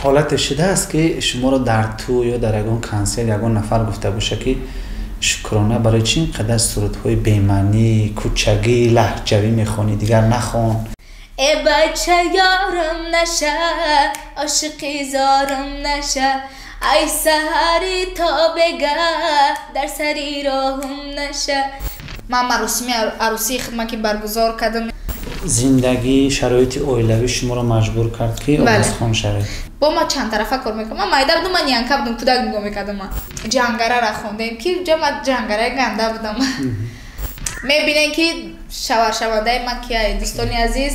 Ҳолате шудааст, ки шуморо дар ту ё дар ягон консерт ягон нафар гуфта боша, ки Шукрона, барои чӣ ин қадар сурудҳои бемаънӣ, кӯчагӣ, лаҳҷавӣ мехонӣ, дигар нахон? Э бача, ёрам наша, ошиқи зорам наша, ай саҳари то бега дар сари роҳум наша. Ман маросими арӯсии хидмат ки баргузор кардам. Зиндагӣ, шароити оилавӣ шуморо маҷбур кард, ки овозхон шавед? Бо ма чандтарафа кор мекунам. Ман майда будам, ман нянька будам, кӯдак нигоҳ мекардам. Ман Ҷангарара хондем, ки ҷа ман ҷангараи ганда будам. Мебинем, ки шаваршавандаи ман кияй, дӯстони азиз.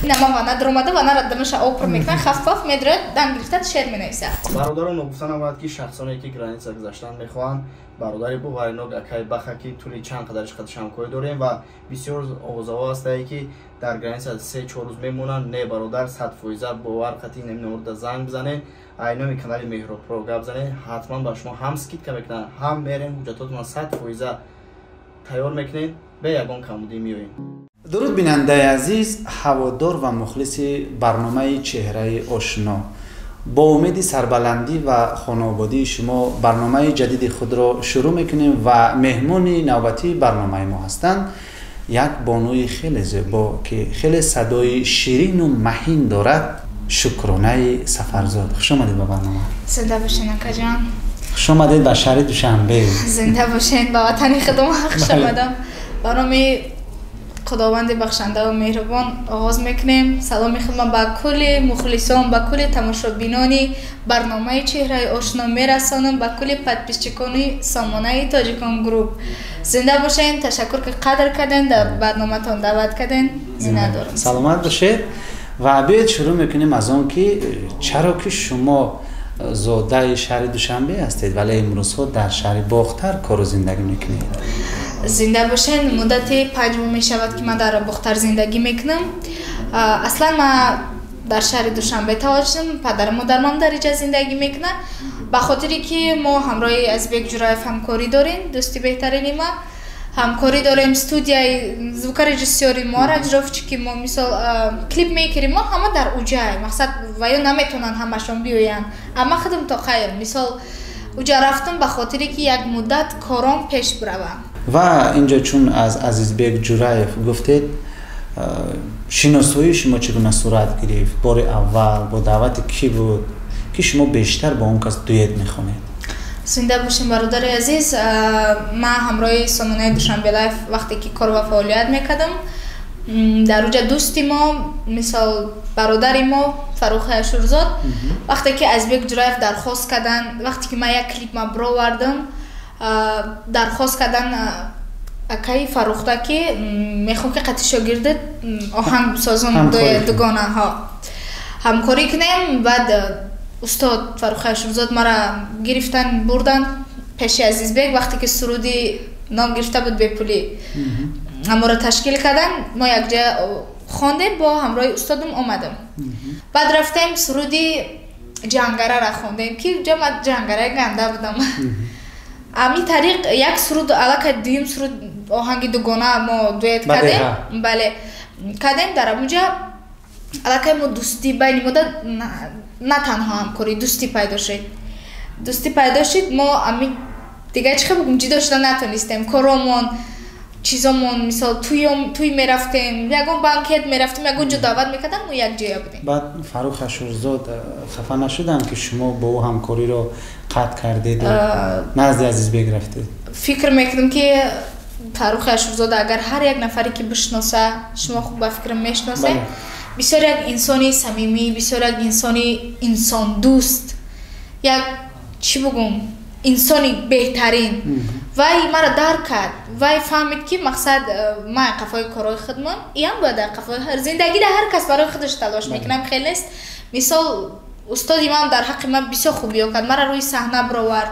Ина ман вана даромада, ванара дарунаша об пур мекунам, хаффаф медрояд, дам гирифта шеър менависад. Бародарон, гуфта набояд, ки шахсоне, ки граница гузаштан мехоҳанд, бародари боваринок акай Баха, ки тӯли чанд қадариш қадшамкорӣ дорем ва бисёр овозаҳо ҳастае, ки дар граница 3-4 рӯз мемонанд. Не, бародар, 100% бовар қатъи наморда занг бизанед, айноми канали Меҳробпро гап занед, ҳатман ба шумо ҳам скидка мекунанд, ҳам мерем, ҳуҷҷатотона 100% тайёр мекунед, бе ягон камбудӣ меоем. Дуруд, бинандаи азиз, ҳаводор ва мухлиси барномаи Чеҳраи ошно. Бо умеди сарбаландӣ ва хонаободии шумо барномаи ҷадиди худро шурӯъ мекунем ва меҳмони навбатии барномаи мо ҳастанд як бонуи хеле зебо, ки хеле садои ширину маҳин дорад, Шукронаи Сафарзод. Хуш омадед ба барнома. Зинда бошен, акаҷон. Хуш омадед ба шаҳри Душанбе. Зинда бошен, ба ватани худам хуш омадам. Ба номи Худованди бахшандаву меҳрубон оғоз мекунем. Саломи худма ба кулли мухлисон, ба кулли тамошобинони барномаи Чеҳраи ошно мерасонам, ба кулли подписчикони сомонаи Тоҷикон Груп. Зинда бошен, ташаккур, ки қадр карден, дар барноматон даъват карден, миннатдорам. Саломат бошед. Ва биёед, шурӯъ мекунем аз он, ки чаро ки шумо зодаи шаҳри Душанбе ҳастед, вале имрӯзҳо дар шаҳри Бохтар кору зиндагӣ мекунед? Зинда бошен. Муддати 5 моҳ мешавад, ки ман дар Бохтар зиндагӣ мекунам. Аслан ман дар шаҳри Душанбе таваллуд шудам, падару модармам дар иҷа зиндагӣ мекунанд. Ба хотире ки мо ҳамроҳи Азизбек Ҷураев ҳамкорӣ дорем, дӯсти беҳтарини ма, ҳамкорӣ дорем, студияи звукорежиссёри мо, аранжировщики мо, мисол, клипмейкери мо ҳама дар уҷай. Мақсад, ва ё наметавонанд ҳамашон биёянд, амма худам тоқаем, мисол, уҷа рафтам, ба хотире ки як муддат кором пеш биравам. Ва инҷо чун аз Азизбек Ҷураев гуфтед, шиносоии шумо чӣ гуна сурат гирифт? Бори аввал бо даъвати кӣ буд, ки шумо бештар бо он кас дуэт мехонед? Зинда бошем, бародари азиз. Ман ҳамроҳи сомонаи Душанбе Лайф вақте ки кор ва фаъолият мекардам, дар уҷа дӯсти мо, мисол, бародари мо Фаррухи Ашурзод, вақте ки Азизбек Ҷураев дархост карданд, вақте ки ман як клип ма бировардам, дархост кардан акаи Фаррухта, ки мехоҳам, ки қатъи шогирдат оҳанг бисозам, дугонаҳо ҳамкорӣ кунем. Баъд устод Фаррухи Ашурзод мара гирифтан, бурдан пеши Азизбек. Вақте ки суруди ном гирифта буд «Бепулӣ», ҳаморо ташкил кардан, мо якҷоя хондем, бо ҳамроҳи устодам омадам. Баъд рафтем, суруди Ҷангарара хондем, ки ҷа ман ҷангараи ганда будам. Ами тариқ як суруд, аллакай дуюм суруд, оҳанги дугона мо дуэт кардем, бале, кардем. Дар амуҷа аллакай мо дӯстӣ байни мо на танҳо ҳамкорӣ, дӯстӣ пайдо шуд. Дӯстӣ пайдо шуд. Мо ами дигар чӣ хел бигӯм, ҷудо шуда натонистем. Коромон, чизомон, мисол, тӯй мерафтем, ягон банкет мерафтем, ягон ҷо даъват мекардам, мо якҷоя будем. Баъд Фаррух Ашурзод хафа нашуданд, ки шумо бо ӯ ҳамкориро қатъ кардеду назди Азизбек рафтед? Фикр мекунам, ки Фаррухи Ашурзода агар ҳар як нафаре ки бишноса, шумо хуб, ба фикрам, мешиносед, бисёр як инсони самимӣ, бисёр як инсони инсондӯст, як чӣ бугум, инсони беҳтарин. Вай мара дарк кард, вай фаҳмид, ки мақсад, ман қафои корҳои худмон, иам бояд дар қафои зиндагӣ дар ҳар кас барои худаш талош мекунам, хел нест. Мисол, устоди ман дар ҳаққи ман бисёр хубиё кард, мара рӯи саҳна бировард.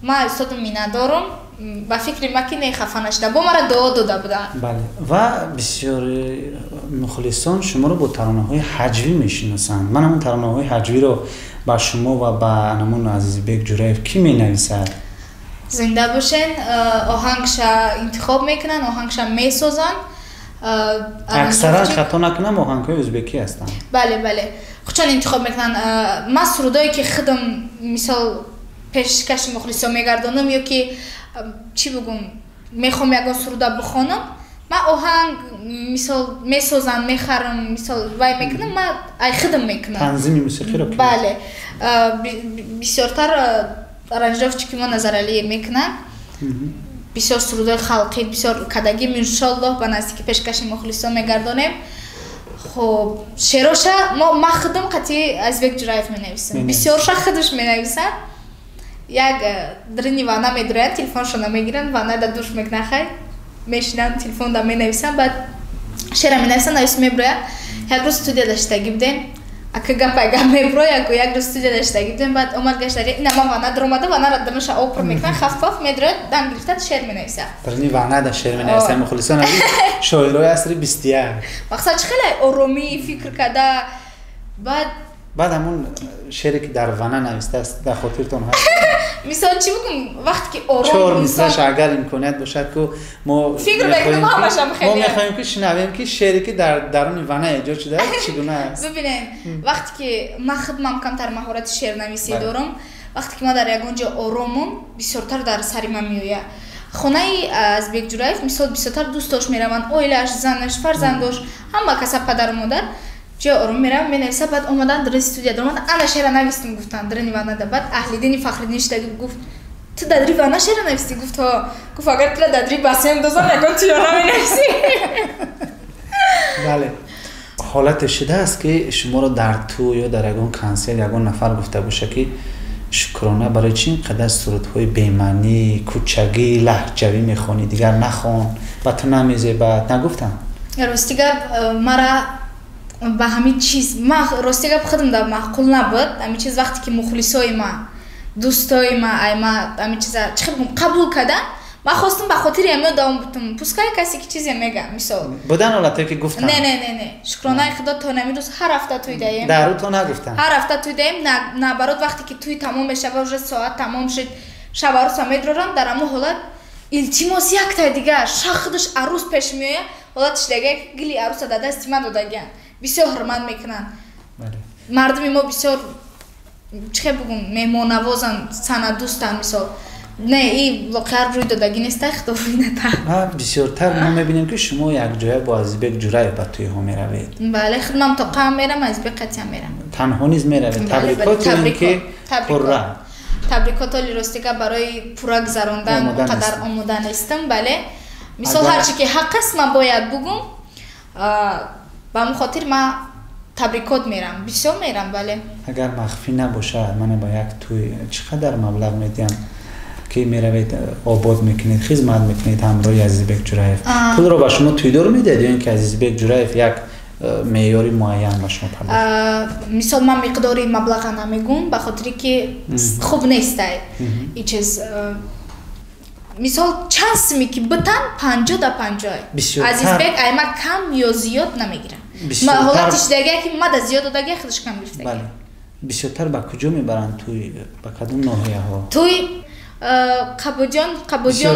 Ман устодам миннатдорум. Ба фикри ман, ки не, хафа нашуда, бо мара дуо дода буданд. Бале, ва бисёри мухлисон шуморо бо таронаҳои ҳаҷвӣ мешиносанд. Ман ҳамон таронаҳои ҳаҷвиро ба шумо ва ба ҳамон Азизбек Ҷураев кӣ менависад? Зинда бошен. Оҳангша интихоб мекунанд, оҳангша месозанд. Аксаран, хато накунам, оҳангҳои ӯзбекӣ ҳастанд. Бале, бале, худшон интихоб мекунанд. Ман сурудое ки худам, мисол, пешкаши мухлисо мегардонам ё ки, чӣ бугум, мехоҳам ягон суруда бихонам, ман оҳанг, мисол, месозам, мехарам, мисол, вай мекунам, ман ай худам мекунам. Танзими мусиқиро? Бале, бисёртар аранжировщики мо Назаралиев мекунанд. Бисёр сурудои халқӣ бисёр кадагим, иншоллоҳ, ба наздики пешкаши мухлисон мегардонем. Хуб, шероша мо, ман худам қатъи Азизбек Ҷураев менависам, бисёрша худаш менависад. Як дрини вана медуроянд, телефоншо намегиранд, ванада душ мекунанд, хай мешинанд, телефонда менависанд, баъд шера менависанд, навис меброяд. Як рӯз студия даштагӣ будем, ака, гапай гап меброяд, як рӯз студия даштагӣ будем, баъд омад, гашта, ина ман вана даромада, ванара димаша об пур мекунад, хаффаф медрояд, дам гирифтад, шер менависад. Дрини ванада шер менависад. Мухлисон азиз, шоирои асри 21. Мақсад, чӣ хеле оромӣ фикр карда, баъд Баъд ҳамун шере ки дар вана навистааст, дар хотиртон ҳаст? Мисол, чӣ бигум, вақте ки ором Чор мисраш, агар имконият бошад, ку мо фикр мекунам, ҳамашам мо хеле мехоҳем ки шинавем, ки шере ки дар даруни вана эҷод шудааст, чӣ гуна аст. Бибинед, вақте ки ман худмам камтар маҳорати шеърнависӣ дорам, вақте ки ман дар ягон ҷо оромам, бисёртар дар сари ман меояд. Хонаи Азбек Ҷураев, мисол, бисёртар дӯстош мераванд, оилааш, занаш, фарзандош, ҳама каса, падару модар, ҷои ором мераванд, менависа. Баъд омадан, дар студия даромад, ана шеъра навистим, гуфтанд, дрини ванада. Баъд Аҳлидини Фахриддин шидаги гуфт: «Ту дадри вана шеъра навистӣ?» Гуфт: «Ҳо». Гуфт: «Агар тура дадри басем дозам, ягон туё наменависӣ». Бале, ҳолате шудааст, ки шуморо дар ту ё дар ягон консерт ягон нафар гуфта боша, ки Шукрона, барои чӣ ин қадар сурудҳои бемаънӣ, кӯчагӣ, лаҳҷавӣ мехонӣ, дигар нахон, ба ту намезебад? Нагуфтам? Рости гап, мара ба ҳамин чиз, ман, рости гап, худам да маъқул набуд ҳамин чиз. Вақте ки мухлисои ма, дӯстои ма, ай ма ҳамин чиза, чӣ хел бигӯм, қабул кардам, ман хостум ба хотири ҳамиё давом бутум, пускай касе ки чизе мега, мисол. Будан ҳолатое ки гуфтам? Не, не, не, не, шукронаи худо, то ҳамин рӯз ҳар ҳафта тӯй даем. Дар рӯ то нагуфтам? Ҳар ҳафта тӯй даем. Наоборот, вақте ки тӯй тамом мешава, уже соат тамом шуд, шаб арӯса медрорам, дар ҳамон ҳолат: «Илтимос, яктай дигар». Шах худаш арӯс пеш меояд, ҳолатиш дега, гили арӯса дар дасти ман додагиан. Бисёр ҳурмат мекунанд мардуми мо, бисёр, чӣ хел бигӯм, меҳмоннавозанд, санъатдӯстанд. Мисол, не, и воқеа рӯй додагӣ неста, худо рӯй нада. Ва бисёртар мо мебинем, ки шумо якҷоя бо Азизбек Ҷураев ба тӯйҳо меравед. Бале, худмам тоқаам мерам, Азизбек қатъиам мерам. Танҳо низ меравед? Бале, бале. Табрикот ё ин ки Табрикот. пурра? Табрикот. Оли, ростига, барои пурра гузарондан Омода он қадар нестам. омода нестам. Бале, мисол, ҳарчи ки ҳақ аст, ман бояд бугум. Ба ҳамон хотир ман табрикот мерам, бисёр мерам, бале. Агар махфӣ набошад, мана ба як тӯй чӣ қадар маблағ медиҳам, ки меравед, обод мекунед, хизмат мекунед ҳамроҳи Азизбек Ҷураев? Пулро ба шумо тӯйдор медиҳад ё ин ки Азизбек Ҷураев як меъёри муайян ба шумо пардохт? Мисол, ман миқдори маблаға намегӯм, ба хотире ки хуб нестай и чиз. Мисол, чанд суме ки битан, 50 да 50. Азизбек айма кам ё зиёд намегирам. Ҳолати шидагия, ки мада зиёд додагия, худаш кам гирифтагия. Бале, бисёртар ба куҷо мебаранд тӯй, ба кадом ноҳияҳо? Тӯй Қабуҷон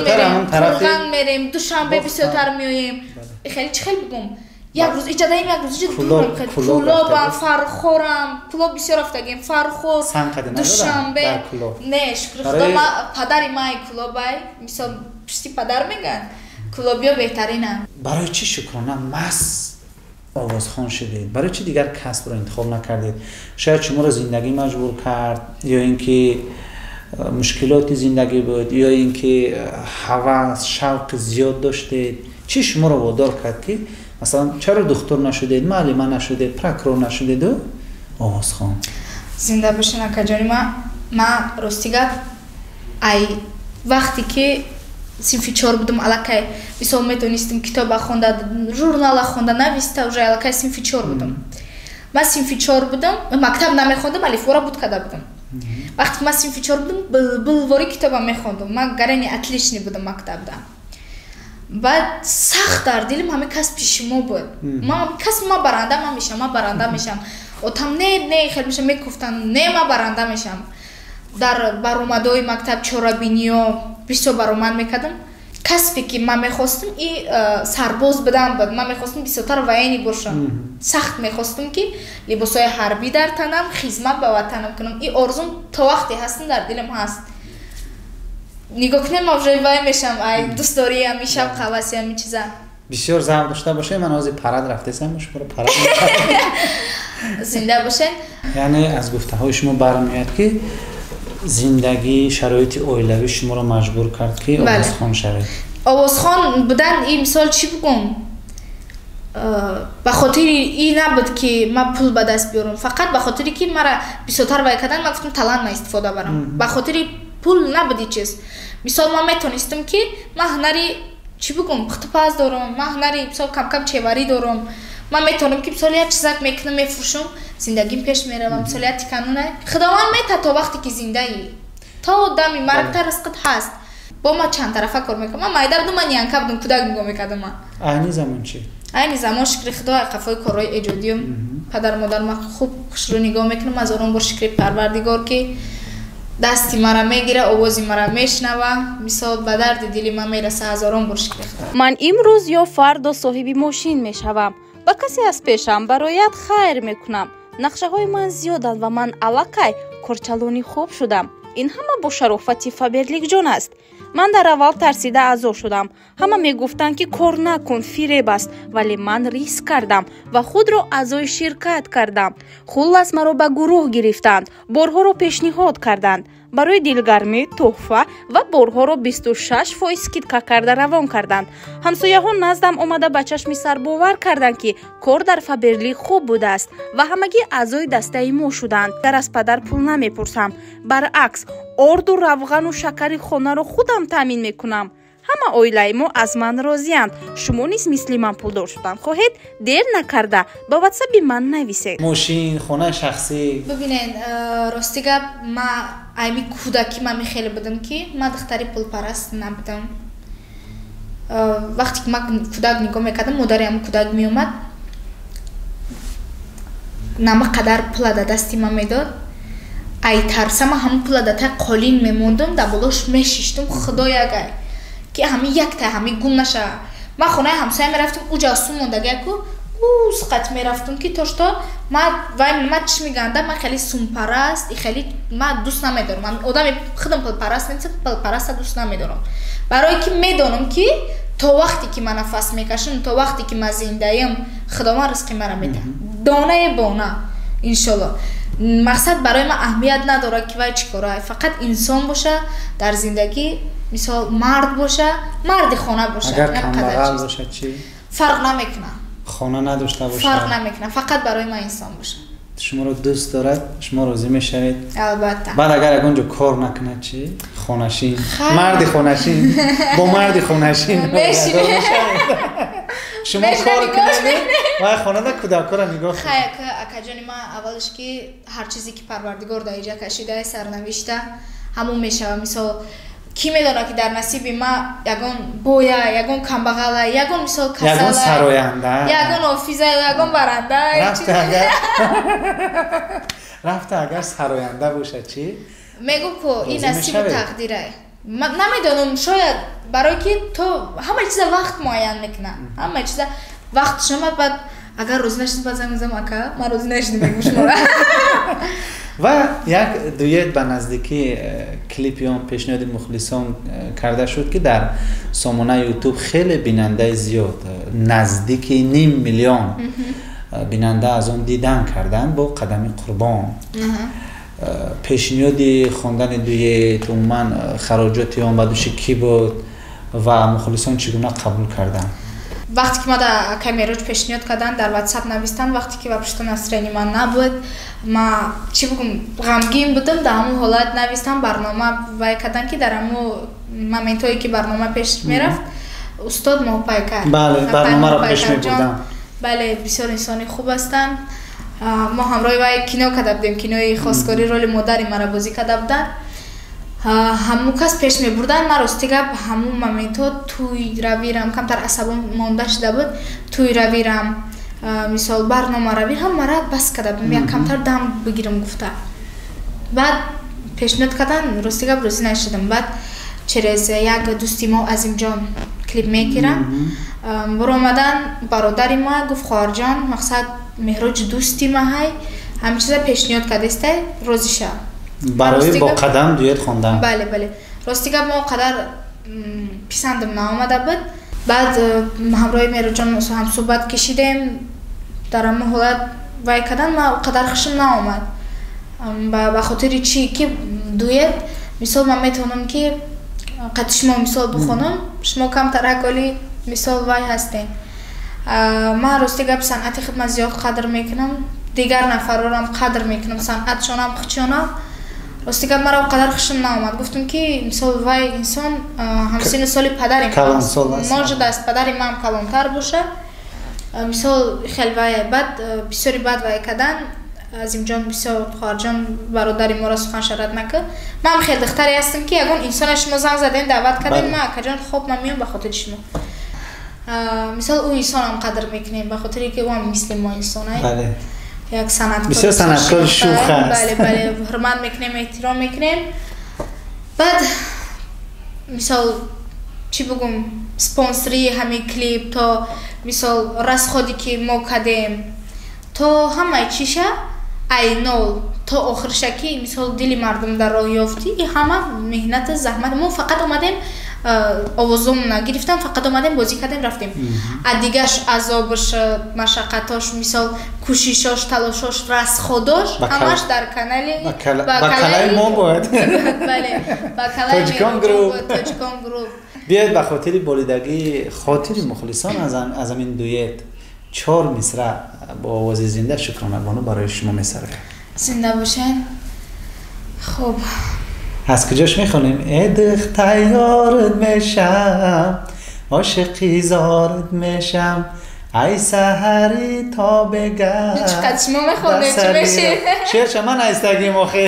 мерем, Қурған мерем, Душанбе бисёртар меоем. Хеле, чӣ хел бигӯм, як рӯз иҷадаем, як рӯз иҷа. Кулобам, Фархорам, Кулоб бисёр рафтагем, Фархор, Душанбе. Не, шукри худо, падари май кулобай, мисол, пишти падар мегӯянд, кулобиё беҳтаринанд. Барои чӣ, Шукрона, маҳз овозхон шудед? Барои чӣ дигар касбро интихоб накардед? Шояд шуморо зиндагӣ маҷбур кард, ё ин ки мушкилоти зиндагӣ буд, ё ин ки ҳавас, шавқи зиёд доштед? Чӣ шуморо водор кард, ки масалан, чаро духтур нашудед, муаллима нашудед, прокурор нашудеду овозхон? Зинда бошен, акаҷони ма. Ма, рости гап, ай вақте ки синфи чор будам, аллакай, мисол, метонистим китоба хонда, журнала хонда, нависта, уже аллакай синфи чор будам. Ман синфи чор будам, мактаб намехондам, алифбора буд карда будам. Вақте ки ман синфи чор будам, булбулвори китоба мехондам, ман гарани отличный будам мактабда. Баъд сахт дар дилим ҳамин касби шумо буд. Ман касби, ман баранда ман мешавам, ман баранда мешавам. Отам не, не, хел мешам, мекуфтанд, не, ман баранда мешавам. Дар баромадҳои мактаб, чорабиниё бисёр баромад мекардам. Касбе ки ман мехостум и сарбоз будан буд. Ман мехостум бисёртар военный бошам. Сахт мехостум, ки либосҳои ҳарбӣ дар танам, хизмат ба ватанам кунам. И орзум то вақте ҳастам дар дилам ҳаст. Нигоҳ кунем, ман уже вай мешам, ай дӯст дорӣ ами шавқ, ҳаваси ами чиза. Бисёр завқ дошта бошед, ман ҳозир парад рафтесам, шуморо парад. Зинда бошед. Яъне аз гуфтаҳои шумо бармеояд, ки зиндагӣ, шароити оилавӣ шуморо маҷбур кард, ки овозхон шавед. Овозхон будан и мисол чӣ бигӯм, ба хотири и набуд, ки ман пул ба даст биёрам, фақат ба хотире ки мара бисёртар вай кардан, ман гуфтам, талант ма истифода барам. Ба хотири пул набуд и чиз. Мисол, ман метонистам, ки ман ҳунари, чӣ бигӯм, пухтупаз дорам, ман ҳунари, мисол, камкам чеварӣ дорам. Ман метавонам, ки мисол як чизак мекунам, мефурӯшам, зиндагим пеш меравам. Мисол, як тикануна Худованд мета, то вақте ки зиндаӣ, то дами маргта ризқит ҳаст. Бо ма чандтарафа кор мекунам. Ман майда будум, ман нянька будум, кӯдак нигоҳ мекардам ман. Айни замон чӣ? Айни замон, шукри Худо, қафои корҳои эҷодиюм. Падару модар ма хуб хушрӯ нигоҳ мекунам. Ҳазорон бор шукри Парвардигор, ки дасти мара мегира, овози мара мешнава, мисол, ба дарди дили ман мераса. Ҳазорон бор шукри Худо. Ман имрӯз ё фардо соҳиби мошин мешавам. Ба касе аз пешам барояд, хайр мекунам. Нақшаҳои ман зиёданд ва ман аллакай корчалони хуб шудам. Ин ҳама бо шарофати Фаберликҷон аст. Ман дар аввал тарсида аъзо шудам. Ҳама мегуфтанд, ки кор накун, фиреб аст, вале ман риск кардам ва худро аъзои ширкат кардам. Хуллас, маро ба гурӯҳ гирифтанд, борҳоро пешниҳод карданд, барои дилгармӣ тӯҳфа ва борҳоро 26% скидка карда равон карданд. Ҳамсояҳо наздам омада, ба чашми сар бовар карданд, ки кор дар Фаберлик хуб будааст ва ҳамагӣ аъзои дастаи мо шуданд. Дар аз падар пул намепурсам, баръакс, орду, равғану шакари хонаро худам таъмин мекунам. Ҳама оилаи мо аз ман розиянд. Шумо низ мисли ман пулдор шудан хоҳед, дер накарда ба ватсаби ман нависед. Мошин, хонаи шахсӣ. Бибинед, рости гап, ма айми кӯдакӣ ма мехеле будам, ки ман духтари пулпараст набудам. Вақте ки ман кӯдак нигоҳ мекардам, модари ҳамн кӯдак меомад, нама қадар пула да дасти ман медод. Ай тарса ман ҳамн пула да таи қолин мемондум, дар болош мешиштум, худоягай, ки ҳами якта ҳами гум наша. Ман хонаи ҳамсоя мерафтам, уҷа сум мондагаяку усқат мерафтум, ки то что ма вай ма чӣ мегӯянда, ман хеле сумпараст и хеле ма дӯст намедорам. Одами худам пулпараст нестам, пулпараста дӯст намедорам, барое ки медонам, ки то вақте ки ман нафас мекашам, то вақте ки ман зиндаям, Худованд ризқи мара медиҳад донае бона, иншолло. Мақсад, барои ман аҳамият надорад, ки вай чӣ кора, фақат инсон боша дар зиндагӣ, мисол, мард боша, марди хона боша. Агар камбағал бошад чӣ? Фарқ намекунад. Хона надошта бошад? Фарқ намекунад, фақат барои ман инсон боша. Шуморо дӯст дорад, шумо розӣ мешавед? Албатта. Баъд агар ягон ҷо кор накунад чӣ? Хонашин, марди хонашин, бо марди хонашин шумо кор кунед ва хонада кӯдакҳоро нигоҳ. Хай, акаҷони ман, аввалаш ки ҳар чизе ки Парвардигор дар иҷа кашида, сарнавишта, ҳамон мешавад. Мисол, кӣ медонад, ки дар насиби ма ягон боя, ягон камбағала, ягон, мисол, касала, ягон сароянда, ягон офиза, ягон баранда. Рафта агар сароянда бошад чӣ? Мегӯ ку, ин насибу тақдирай, намедонам, шояд, барое ки то ҳама чиза вақт муайян мекунад, ҳама чиза вақт шума. Баъд агар розӣ нашудем, баъд занг мезанам: «Ака, ман розӣ нашудем», мегӯм шуморо. Ва як дует ба наздикӣ клипи он пешниҳоди мухлисон карда шуд, ки дар сомонаи Ютуб хеле бинандаи зиёд, наздики ним миллион бинанда аз он дидан карданд, бо Қадами Қурбон. Пешниҳоди хондани дует, умуман хароҷоти он ба души кӣ буд ва мухлисон чӣ гуна қабул карданд? Вақте ки ма дар акай Мероҷ пешниҳод карданд, дар Ватсап навистанд, вақте ки вообще настроение ман набуд, ма, чӣ бигӯм, ғамгин будам, дар ҳамон ҳолат навистам. Барнома вай карданд, ки дар ҳамон моментҳое ки барнома пеш мерафт, устод Моҳпайкар. Бале, барномаро пеш мебурдам. Бале, бисёр инсони хуб ҳастанд. Мо ҳамроҳи вай кино карда будем, кинои хосгорӣ, роли модари мара бозӣ карда буданд. Ҳамун кас пеш мебурданд. Ман, рости гап, ҳамун моментҳо тӯй равирам, камтар асабом монда шуда буд, тӯй равирам, мисол, барнома равир, ҳамара бас карда будам, як камтар дам бигирам гуфта. Баъд пешниҳод карданд, рости гап, розӣ нашудам. Баъд Через як дӯсти мо Азимҷон клипмейкера баромадан, бародари ма гуфт: «Хоҳарҷон, мақсад, Меҳроҷ дӯсти ма ҳай, ҳамин чиза пешниҳод кардестай, розӣ шав». Барои бо Қадам дуэт хондан. Бале, рости гап, мо қадар писандам наомада буд. Баъд ҳамроҳи Меҳроҷон ҳамсӯҳбат кашидем, дар ҳамон ҳолат вай кардан ма қадар хушм наомад. Ба хотири чӣ ки дуэт, мисол, ман метавонам ки қати шумо, мисол, бихонам, шумо камтарак оли, мисол, вай ҳастем. Ман, рости гап, санъати худ ман зиёд қадр мекунам, дигар нафарорам қадр мекунам, санъатшонам, худшонам. Рости гап, маро қадар хушм наомад. Гуфтам ки, мисол, вай инсон ҳамсину соли падари может аз падари ман калонтар боша, мисол, хел вай. Баъд бисёри баъд вай кардан Азимҷон бисёр: «Хоҳарҷон, бародари моро сухан шарат накард». Ман хел духтаре ҳастам ки ягон инсона шумо занг задем, даъват кардем, ма: «Акаҷон, хоб, ман меём ба хотири шумо». Мисол, ӯ инсонам қадр мекунем, ба хотире ки ӯам мисли мо инсонай, як санъаткор. Бисёр санъаткори шӯх аст. Бале, ҳурмат мекунем, эҳтиром мекунем. Баъд, мисол, чӣ бугум, спонсории ҳамин клип то, мисол, расходе ки мо кардем, то ҳамаи чиша, ай нол то охирша ки, мисол, дили мардум дар роҳ ёфтӣ, и ҳама меҳнату заҳмат. Мо фақат омадем, овозомона гирифтам, фақат омадем, бозӣ кардем, рафтем. А дигаш азобаш, машаққатош, мисол, кӯшишош, талошош, расходош ҳамаш дар канали ба калаи мо бояд. Бале, ба калаи Тоҷикон Груп. Биёед, ба хотири болидагии хотири мухлисон аз ҳамин дуэт чор мисра бо овози зинда Шукронабону барои шумо месарояд. Зинда бошен. Хуб. Аз куҷош мехонем? Э, духтаёрат мешам, ошиқи зорат мешам, ай саҳарӣ то бега. Чиқадр шумо мехонед, чӣ мешед? Шеърша ман айстагим охе.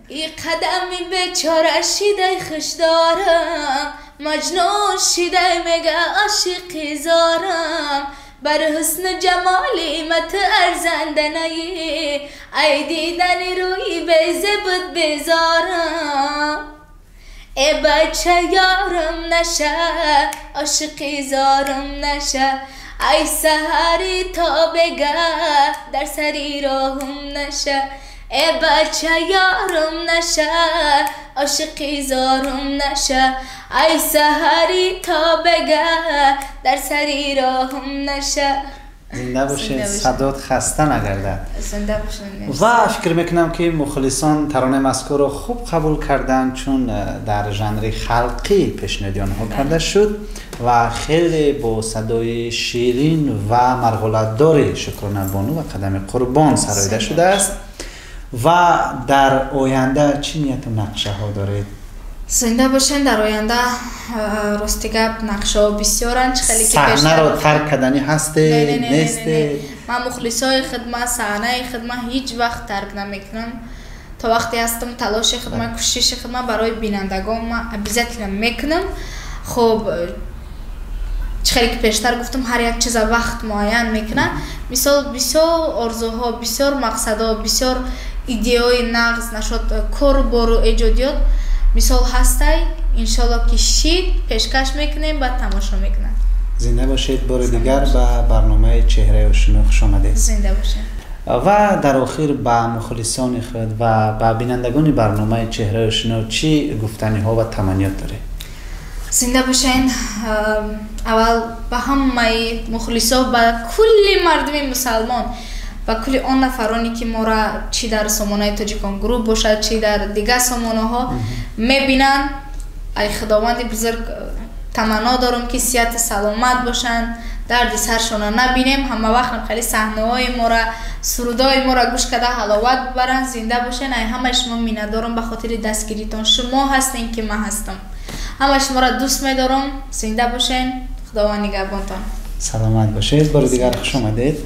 И қадами бечора шидай хуш дорам, маҷнун шидай мега ошиқи зорам. Бар ҳусну ҷамоли мат арзанда наи, ай дидани рӯи безебут безорам. Э, бача, ёрам наша, ошиқи зорам наша, ай саҳари то бега дар сари роҳум наша. Э, бача, ёрам наша, ошиқи зорам наша, ай саҳари то бега дар сари роҳум наша. Зинда бошед, садот хаста нагардад. Зинда бошед. Ва фикр мекунам ки мухлисон таронаи мазкурро хуб қабул карданд, чун дар жанри халқӣ пешниҳоди онҳо карда шуд ва хеле бо садои ширин ва марғулатдори Шукронабону ва Қадами Қурбон сароида шудааст. Ва дар оянда чӣ нияту нақшаҳо доред? Зинда бошен. Дар оянда, рости гап, нақшаҳо бисёранд. Чӣ хеле ки Саҳнаро тарк карданӣ ҳастед, нестед? Ман мухлисои хидмат, саҳнаи хидмат ҳеҷ вақт тарк намекунам. То вақте ҳастам, талоши хидмат, кӯшиши хидмат барои бинандагон ман обязательно мекунам. Хуб, чӣ хеле ки пештар гуфтам, ҳар як чиза вақт муайян мекунад. Мисол, бисёр орзуҳо, бисёр мақсадҳо, бисёр идеяҳои нағз нашод, кору бору эҷодиёт, мисол, ҳастай. Иншолло ки шид, пешкаш мекунем, баъд тамошо мекунанд. Зинда бошед. Бори дигар ба барномаи Чеҳраи ошино хуш омадед. Зинда бошед. Ва дар охир ба мухлисони худ ва ба бинандагони барномаи Чеҳраи ошино чӣ гуфтаниҳо ва таманниёт доред? Зинда бошен. Аввал ба ҳамаи мухлисо, ба кулли мардуми мусалмон, ба кулли он нафароне ки моро чӣ дар сомонаи Тоҷикон Груп бошад, чӣ дар дигар сомонаҳо мебинанд, ай Худованди бузург таманно дорам ки сиҳату саломат бошанд, дарди саршона набинем, ҳама вақт хеле саҳнаҳои мора, сурудҳои моро гӯш карда ҳаловат бибаранд. Зинда бошен. Ай ҳамаи шумо миннатдорам ба хотири дастгиритон. Шумо ҳастем ки ман ҳастам. Ҳамаи шуморо дӯст медорам. Зинда бошен, Худованд нигаҳбонтон. Саломат бошед. Бори дигар хуш омадед.